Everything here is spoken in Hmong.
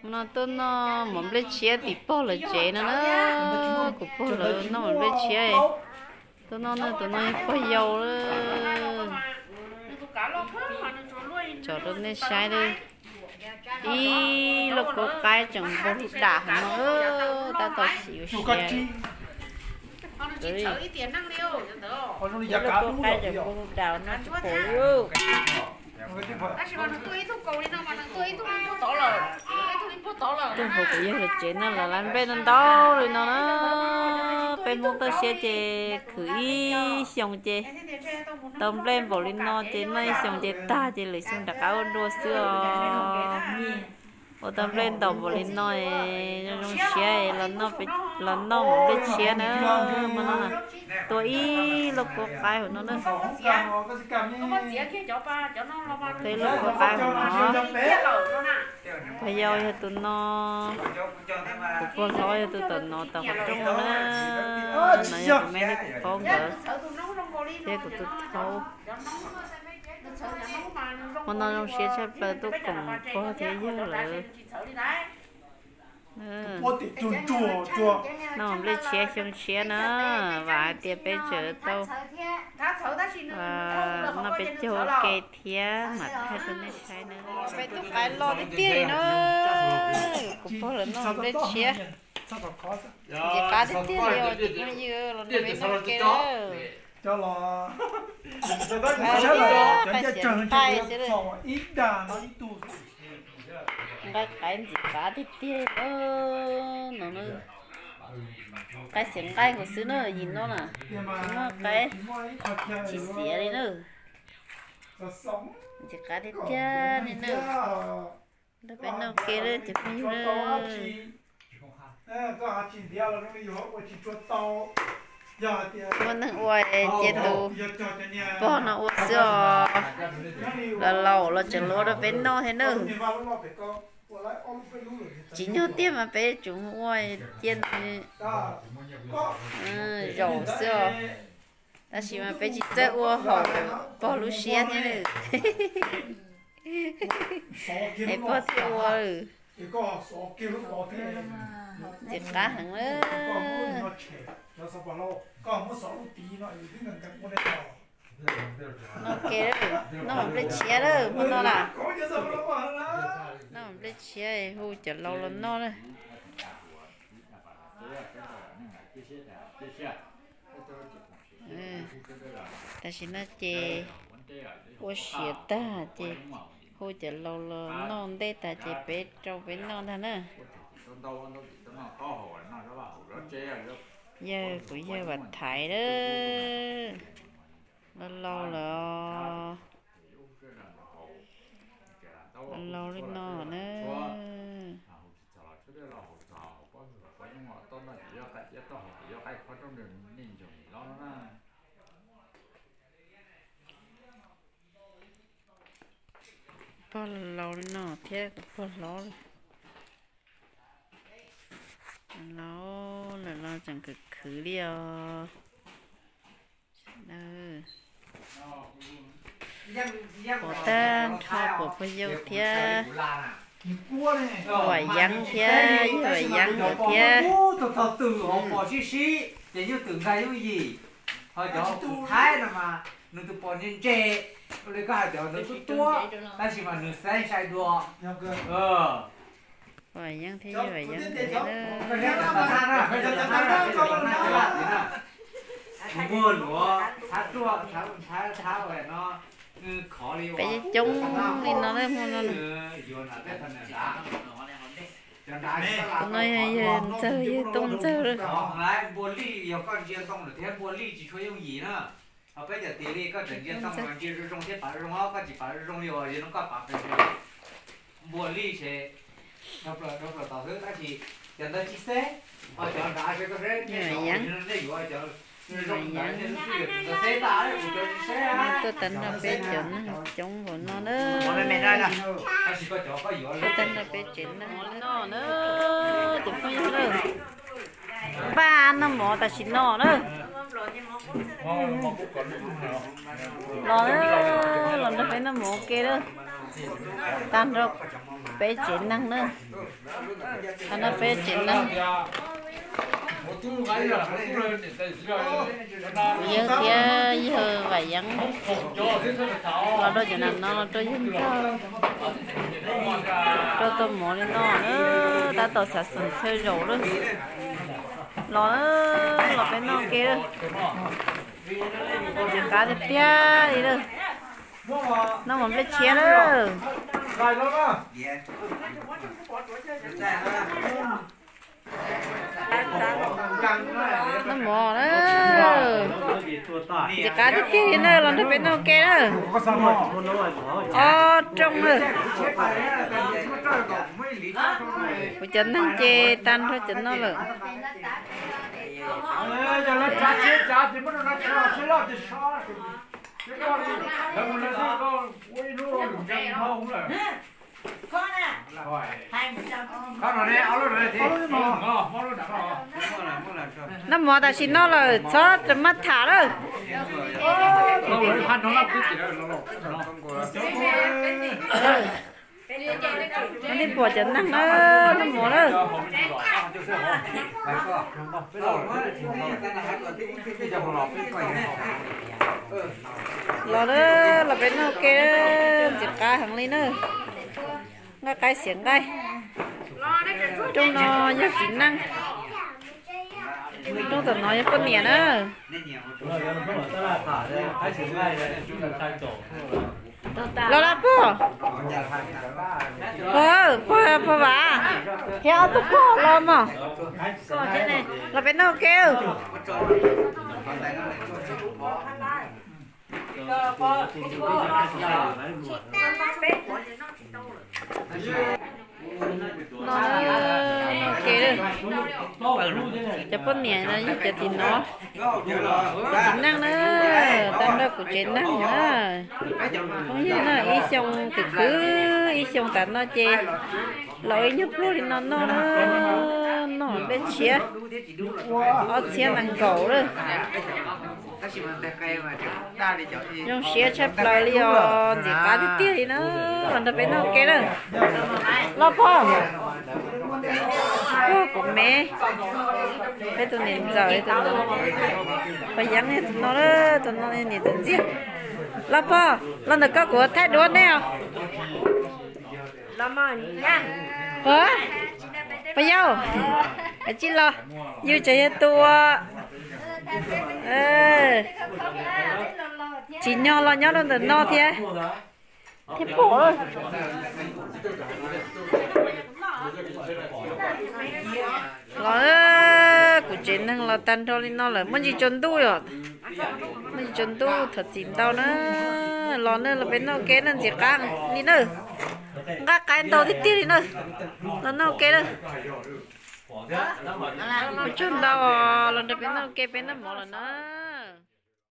No tuaj noj mov nplej tshiab tim pog lawv tsev no na. Kuv pog lawv noj mov nplej tshiab. Tuaj noj no, tus no yog pog yau. Tso rau nej saib li. Ib lub kuab qaib tseem npog lug dam heev no, tab tom xyuv siav. Ib lub kuab qaib tseem npog lug dam no tsis pom li. Tuaj hauv kuv yawg lawv tsev no los lawv nplej ntau ntau li no na. Peb Hmoob toj siab ces khwv ib xyoos ces tau nplej npaum li no ces noj ib xyoos ces tag ces lwm xyoo rov qab ua dua xwb os. Ua tau nplej ntau npaum li no, zoo zoo siab los noj mov nplej tshiab na. Tua ib lub kuab qaib hauv no na. Tua ib lub kuab qaib hauv no. Pog yau yog tus no, kuv pog hlob yog tus tom no tom qhov rooj no na. No yog kuv me thiab kuv phaub nkawd thiab kuv tus thaub. Hmo no zoo siab tshaj plaws tuaj koom pog thiab yawg lawv. Noj nplej tshiab xyoo tshiab na, vam hais tias peb tseem tau noj peb caug ua ke thiab mam thaij rau nej saib na. Peb tus qaib loj tiag tiag li na. Kuv pog lawv noj nplej tshiab ntxim qab tiag tiag li os cov phooj ywg, los nrog peb noj ua ke na. Nqaij xiav nqaij xwb. Nqaij qaib ntxim qab tiag tiag no. Nqaij xiav nqaij nkaus xwb na, yim no na, tsis muaj qaib, tsis xiav li na. Ntxim qab tiag tiag li na. Nrog peb noj ua ke na cov phooj ywg na. Muaj neeg ua cia tus pog no ua xwb os. Los laus los tseem los rau peb noj thiab na. Tsim nyog tiag mas peb tsuas ua cia nws zaum xwb os. Tab sis mas peb tsis txawj ua haum pog lub siab thiab na. Es pog thiaj ua. Ntxim qab heev na. Noj ke, noj nplej tshiab lawm, muaj noj lawm. Noj nplej tshiab hu cov laus los noj na. Tam sim no ces ua siav tag ces hu cov laus los noj ntej tag ces peb rau peb noj ntag na. Yawg, kuv yawg Vam Thaiv lawm, laus laus lawm, laus li no na. Pog laus li no thiab kuv pog hlob, laus lawm los tseem khwv khwv li os. Pom tag nrho, pom pog yau thiab, Vam Yeeb thiab, yawg Vam Yeeb nkawd thiab. Ces yog tus nkag yooj yim, ho cov tus Thaib no mas nws tus pos ntse ntse, li koj hais cov ntawd tuab tuab, tab sis mas nws xaiv sai dua. Vam Yeeb thiab yawg Vam Yeeb nkawd thiab na. Npog luav, peb coob li no na, hmo no na. Tus no yog yawg Ntxawg, yawg Tooj Ntxawg lawm. Npog lij ces dhau plaws tom xwb tab sis cov ntawd tsis xeb, ho cov nrad seb koj seb nej yuav cov zoo ntawd nej xwb yuav cov ntawd xeb tas, kuv cov tsis xeb. Tuaj tag nrho peb cov neeg coob npaum no na. Tuaj tag nrho peb tsev neeg no na, tus phooj ywg na. Npaj noj mov tam sim no na. Los, los nrog peb noj mov ua ke lawm. Tag nrho peb tsev neeg na. Tag nrho peb tsev neeg. Kuv yawg thiab yawg Vam Yeeb los rau cov nam no los rau yawg ntxawg, rau tau mov li no, tab tom xav xeem txhawj zaum lawm. Los, los peb noj ua ke lawm. Ntxim qab tiag tiag li lawm. Noj mov nplej tshiab lawm. Noj mov na. Ntxim qab tiag tiag li na, los nrog peb noj ua ke na. Ob rooj lawm. Kuv cov neeg ces tag nrho cov no lawm. Noj mov tam sim no lawm, txhob maj tham lawm. Nej pom cov neeg na, noj mov lawm. Los, los peb noj ua ke, ntxim qab heev li na. Nqaij qaib xiav nqaij. Rooj no yog txiv neej. Rooj tom no yog poj niam na. Los, los pog. Pog, pog, pog Vam thiab ob tug pog los mog. Los peb noj ua ke. No, noj ua ke. Cov poj niam no yog cov tim no. Txiv neej na, tag nrho kuv tsev neeg na. Phooj ywg na, ib xyoo khwv khwv ib xyoo tas no ces los ib nyuag pluag li no noj na, noj nplej tshiab. Ob txhiab nees nkaum lawm. Zoo siab tshaj plaws li os, ntxim qab tiag tiag li na. Los nrog peb noj ua ke na. Los pog, pog kuv me, peb tus niam ntxawm tus no, pog Yeeb tus no, tus no niam ntxawm ntxiag. Los pog, los ntawm koj kuv thaij duab nej os. Pog, pog Yauj, kav tsij los, yus tseem yog tus tsim nyog los nyob rau ntawm no thiab, thiab pom. Los, kuv tsev neeg los tag nrho li no lawm, muaj ntsis tsaus ntuj yom, muaj ntsis tsaus ntuj thov txim ntau na. Los na, los peb noj ua ke na, ntxim qab li na, nqaij qaib ntau tiag tiag li na. Los noj ua ke na. Ua tsaug ntau, los nrog peb noj ua ke, peb noj mov lawm na.